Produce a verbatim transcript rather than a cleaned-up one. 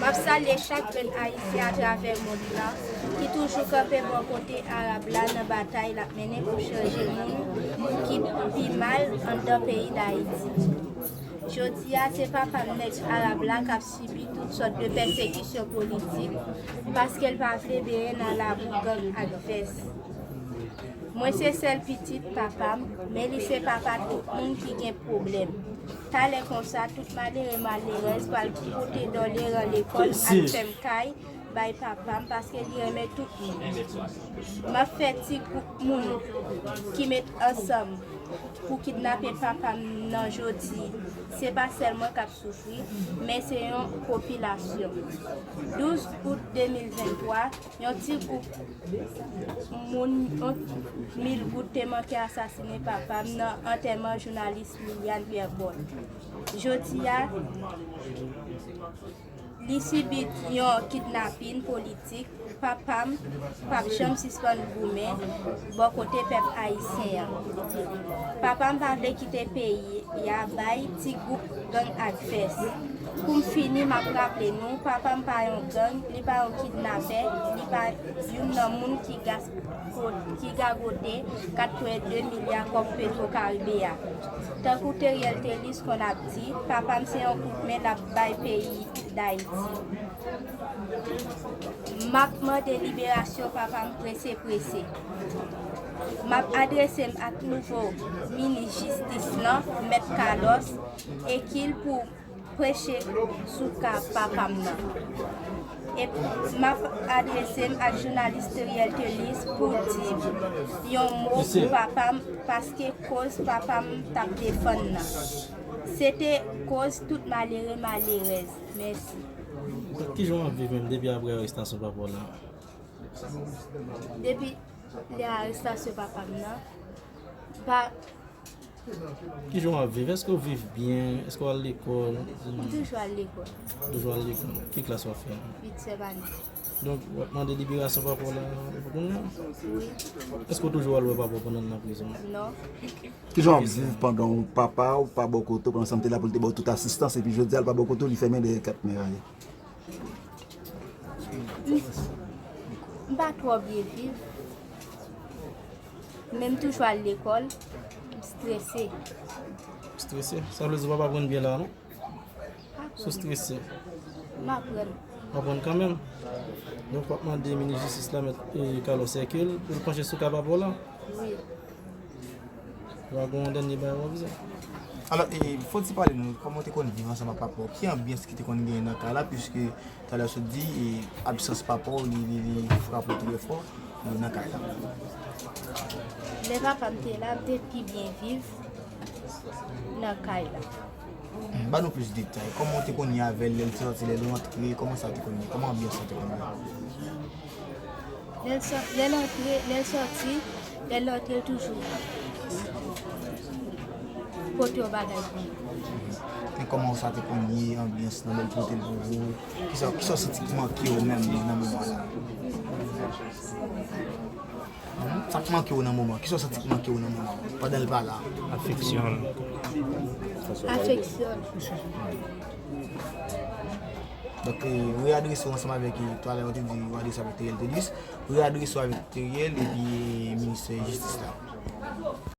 M ap salye chak grenn Ayisyen atravè mond lan ki toujou kanpe bò kote Arab la nan batay l ap mennen pou chanje moun ki pi mal anndan peyi Dayiti. Jodi a, se papa m nèg Arab la k ap sibi tout sòt de pèsekisyon politik paske l pa vle benyen nan labou gang ak vès. Mwen se sèl pitit papa m, men li se papa tout moun ki gen pwoblèm. Talè konsa, tout malere malerèz pral koute dòleran lekòl ak fèm kay bay papa m paske li renmen tout moun. M ap fè ti gwoup moun ki met ansanm pou kidnape papa m nan jodi. Se pa sèl mwen k ap soufri, men se yon popilasyon. Douz out de mil venntwa, yon ti gwoup moun, yon mil goud te manke asasinen papa m nan antèman jounalis Liliane Pierre Paul. Jodi a, li sibi yon kidnapin politik. Papa m p ap janm sispann goumen bò kote pèp ayisyen an. Papa m pa vle kite peyi a bay ti gwoup gang ak vès. Pou m fini, m ap raple nou, papa m pa yon gang, li pa yon kidnapè, li pa youn nan moun ki gas-, ki gagote katrevenn de milya kòb Petro Karibe a. Tankou Teriel Telis konn ap di, papa m se yon kout men l ap bay peyi Dayiti. M ap mande liberasyon papa m prese prese. M ap adrese m ak nouvo minis jistis lan, Mèt Carlos, e ki l pou preche sou ka papa m nan. E m ap adrese m ak jounalis Teriel Telis pou di yon mo pou papa m, paske koz papa m t ap defann nan, se te koz tout malere malerèz. Mèsi. Donk, kijan w ap viv menm depi apre arestasyon papa w la? Depi lè arestasyon papa m nan, pa Kijan w ap viv? Èske w viv byen? Èske w al lekòl? M toujou al lekòl. Toujou al lekòl. Ki klas w ap fè? Uityèm ane. Donk, w ap mande liberasyon papa w la pou kounye a? Wi. Èske w toujou al wè papa w pandan l nan prizon? Non. Kijan w ap viv pandan w papa w pa bò kote w, pandan sa m te la pou l te ba w tout asistans, epi jodi a l pa bò kote w, li fèmen dèyè kat miray? M, m pa twò byen viv, men m toujou al lekòl, m strese. Strese? Sa vle di w p ap aprann byen la, non? Si w strese. M aprann. W aprann kanmenm? Donk, w ap mande minis jistis la, mèt, e, Carlos Hercule, pou l panche sou ka papa w la? Wi. Ou pa gen yon dènye bagay w ap di? Alò, e, fò w ti pale nou, kòman w te konn viv ansanm ak papa w? Ki anbyans ki te konn genyen nan kay la, piske talè w sot di, e, absans papa w, li, li, li frape w trè fò, e, nan kay la? Lè papa m te la, m te pi byen viv nan kay la. Ban nou plis detay. Kòman w te konn ye avè l lè l te sòti, lè l rantre? Kòman sa te konn ye? Kòman anbyans la te konn ye? Lè l sò-, lè l antre, lè l sòti, lè l rantre, l toujou pote yon bagay pou nou. Men kòman sa te konn ye, anbyans lan, lè l pote l pou ou? Kisa, kisa w santi ki manke w menm nan, nan moman sa? Hmm? Sa k manke w nan moman? Kisa w santi k manke w nan moman? Pandan l pa la? Afeksyon l. Afeksyon l. Donk, e, reyadrese w ansanm avèk, e, talè w te di, w adrese avèk Teriel Telis, reyadrese w avèk Teriel epi, e, minis jistis la.